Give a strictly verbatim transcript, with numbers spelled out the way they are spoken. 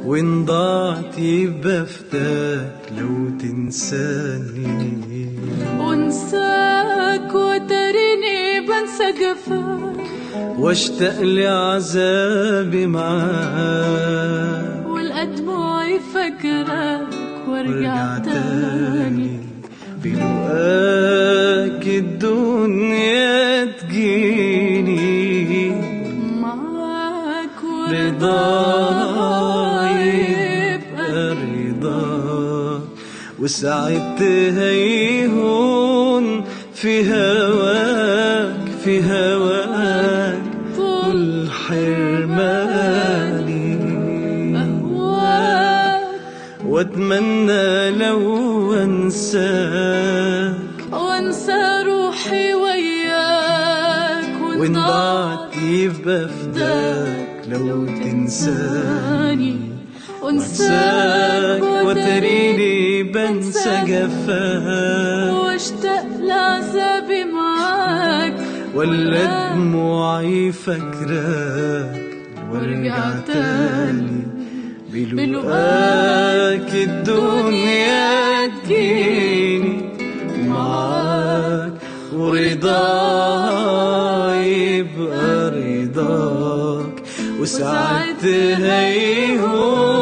وإن ضعت بفتك لو تنساني. أنساك وتريني بنسى جفاك. واشتاق لعذابي معاك. والأدمع يفكرك وارجع تاني. بلقاك الدنيا تجيني. معاك ورضاي يبقى رضاك. وساعتها يهون في هواك، في هواك كل حرماني. أهواك واتمنى لو انساك. وانسى روحي وياك. وان ضاعت بفداك لو تنساني. انساك وتريني بنسى جفاك. واشتاق لعذابي معاك. ولا دموعي فكراك. وارجع تاني. بلقاك الدنيا تجيني معاك. ورضاي يبقى رضاك. وساعتها يهون